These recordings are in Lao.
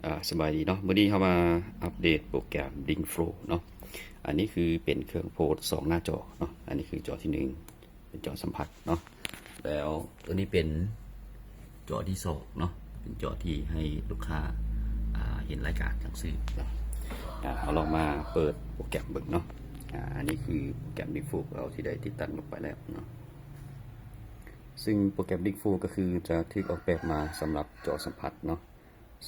ອາ ສະບາຍດີເນາະ, ມື້ນີ້ເຮົາມາອັບເດດໂປຣແກຣມ Link Flow ເນາະ. ອັນນີ້ຄືເປັນເຄື່ອງໂພດສອງໜ້າຈໍເນາະ, ອັນນີ້ຄືຈໍທີໜຶ່ງ ເປັນຈໍສຳຜັດເນາະ, ແລ້ວໂຕນີ້ເປັນຈໍທີສອງເນາະ, ເປັນຈໍທີ່ໃຫ້ລູກຄ້າ ອາ ເຫັນລາຍການຈັ່ງຊີ້ເນາະ. ອາ ເຮົາລອງມາເປີດໂປຣແກຣມເບິ່ງເນາະ. ອາ ອັນນີ້ຄືໂປຣແກຣມ Link Flow ເຮົາທີ່ໄດ້ຕິດຕັ້ງລົງໄປແລ້ວເນາະ, ຊຶ່ງໂປຣແກຣມ Link Flow ກໍຄືຈະຖືກອອກແບບມາສຳລັບຈໍສຳຜັດເນາະ.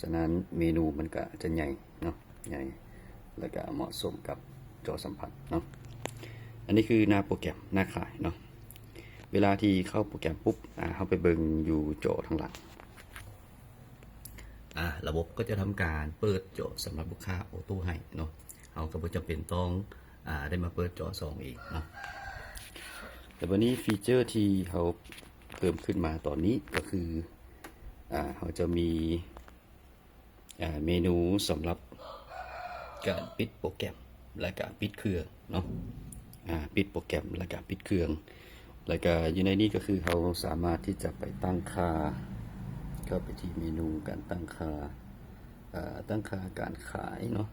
ສະນັ້ນເມນູມັນກະຈະໃຫຍ່ເນາະ, ໃຫຍ່ ແລ້ວກະເໝາະສົມກັບຈໍສຳຜັດເນາະ. ອັນນີ້ຄືໜ້າໂປຣແກຣມ ໜ້າຂາຍເນາະ. ເວລາທີ່ເຂົ້າໂປຣແກຣມປຸບ ອາ ເຮົາໄປເບິ່ງຢູ່ຈໍທາງຫຼັງ. ອາ ລະບົບກໍຈະທຳການເປີດຈໍສຳລັບລູກຄ້າໂອໂຕ້ໃຫ້ເນາະ, ເຮົາກໍບໍ່ຈຳເປັນຕ້ອງ ອາ ໄດ້ມາເປີດຈໍສອງເອງເນາະ. ແລ້ວບັດນີ້ຟີເຈີທີ່ເຮົາເພີ່ມຂຶ້ນມາຕອນນີ້ກໍຄື ອາ ເຮົາຈະມີ ອາ ເມນູສຳລັບການປິດໂປຣແກຣມ ແລະກະປິດເຄື່ອງເນາະ. ອາ ປິດໂປຣແກຣມ ແລະກະປິດເຄື່ອງ, ແລະກະຢູ່ໃນນີ້ກໍຄືເຮົາສາມາດທີ່ຈະໄປຕັ້ງຄ່າ, ເຂົ້າໄປທີ່ເມນູການຕັ້ງຄ່າ, ອາ ຕັ້ງຄ່າການຂາຍເນາະ.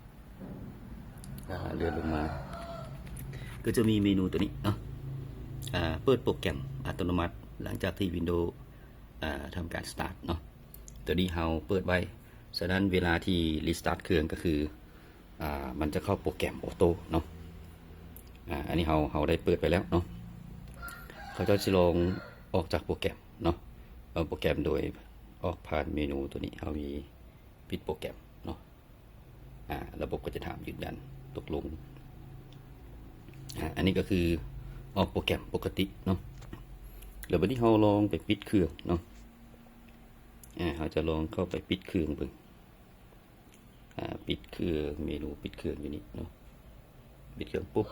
ອາ ເລື່ອນລົງມາກໍຈະມີເມນູໂຕນີ້ເນາະ, ອາ ເປີດໂປຣແກຣມອັດຕະໂນມັດ ຫຼັງຈາກທີ່ Windows ອາ ທຳການ Start ເນາະ. ໂຕນີ້ເຮົາເປີດໄວ້, ສະນັ້ນເວລາທີ່ Restart ເຄື່ອງກໍຄື ອາ ມັນຈະເຂົ້າໂປຣແກຣມໂອໂຕ້ເນາະ. ອາ ອັນນີ້ເຮົາ ເຮົາໄດ້ເປີດໄວ້ແລ້ວເນາະ. ເຂົາເຈົ້າຊິລອງອອກຈາກໂປຣແກຣມເນາະ, ເອົາໂປຣແກຣມໂດຍອອກຜ່ານເມນູໂຕນີ້, ເຮົາມີປິດໂປຣແກຣມເນາະ. ອາ ລະບົບກໍຈະຖາມຢືນຢັນຕົກລົງ. ອາ ອັນນີ້ກໍຄືອອກໂປຣແກຣມປົກກະຕິເນາະ. ແລ້ວບັດນີ້ເຮົາລອງໄປປິດເຄື່ອງເນາະ. ອາ ເຮົາຈະລອງເຂົ້າໄປປິດເຄື່ອງເບິ່ງ. ອາ ປິດເຄື່ອງ, ເມນູປິດເຄື່ອງຢູ່ນີ້ເນາະ. ປິດເຄື່ອງປຸບ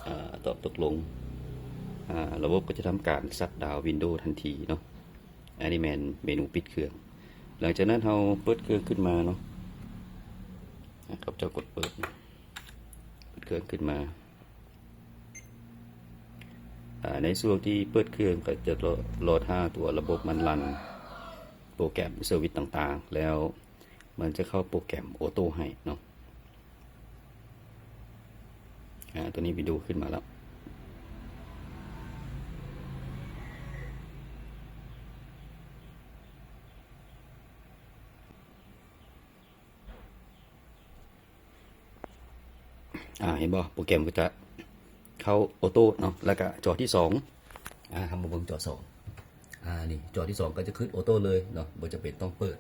ອາ ຕອບຕົກລົງ, ອາ ລະບົບກໍຈະທຳການຊັດດາວ Windows ທັນທີເນາະ. ອັນນີ້ແມ່ນເມນູປິດເຄື່ອງ. ຫຼັງຈາກນັ້ນເຮົາເປີດເຄື່ອງຂຶ້ນມາເນາະ, ອາ ຂ້າພະເຈົ້າກົດເປີດ, ເປີດເຄື່ອງຂຶ້ນມາ. ອາ ໃນຊ່ວງທີ່ເປີດເຄື່ອງກໍຈະລໍ ລໍຖ້າຕົວລະບົບມັນລັນໂປຣແກຣມເຊີວິດຕ່າງໆ ແລ້ວມັນຈະເຂົ້າໂປຣແກຣມໂອໂຕ້ໃຫ້ເນາະ. ອາ ຕົວນີ້ວິນໂດຂຶ້ນມາແລ້ວ. ອາ ເຫັນບໍ່? ໂປຣແກຣມກໍຈະເຂົ້າໂອໂຕ້ເນາະ, ແລ້ວກະຈໍທີສອງ ອາ ເຮົາມາເບິ່ງຈໍສອງ. ອາ ນີ້ຈໍທີສອງກໍຈະຂຶ້ນໂອໂຕ້ເລີຍເນາະ, ບໍ່ຈຳເປັນຕ້ອງເປີດ.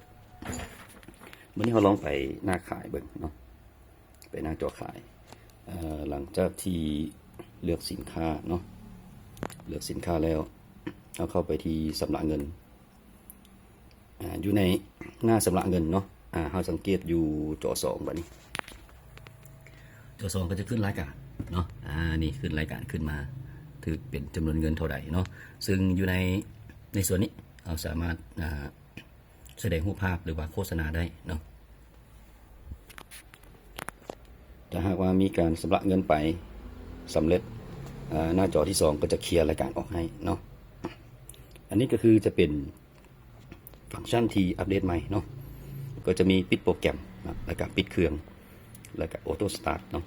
ມື້ນີ້ເຮົາລອງໄປໜ້າຂາຍເບິ່ງເນາະ, ໄປໜ້າຈໍຂາຍ. ເອີ ຫຼັງຈາກທີ່ເລືອກສິນຄ້າເນາະ, ເລືອກສິນຄ້າແລ້ວ ເຮົາເຂົ້າໄປທີ່ຊຳລະເງິນ. ອາ ຢູ່ໃນໜ້າຊຳລະເງິນເນາະ, ອາ ເຮົາສັງເກດຢູ່ຈໍສອງ ບັດນີ້ ຈໍສອງກໍຈະຂຶ້ນລາຍການເນາະ. ອາ ນີ້ຂຶ້ນລາຍການຂຶ້ນມາ ຖືກເປັນຈຳນວນເງິນເທົ່າໃດເນາະ, ຊຶ່ງຢູ່ໃນ ໃນສ່ວນນີ້ເຮົາສາມາດ ອາ ສະແດງຮູບພາບ ຫຼືວ່າໂຄສະນາໄດ້ເນາະ. ຖ້າຫາກວ່າມີການຊຳລະເງິນໄປສຳເລັດ ອາ ໜ້າຈໍທີສອງກໍຈະເຄຍລາຍການອອກໃຫ້ເນາະ. ອັນນີ້ກໍຄືຈະເປັນ ຟັງຊັນທີ່ອັບເດດໃໝ່ເນາະ, ກໍຈະມີປິດໂປຣແກຣມເນາະ ແລ້ວກະປິດເຄື່ອງ ແລ້ວກະໂອໂຕ້ສະຕາດເນາະ.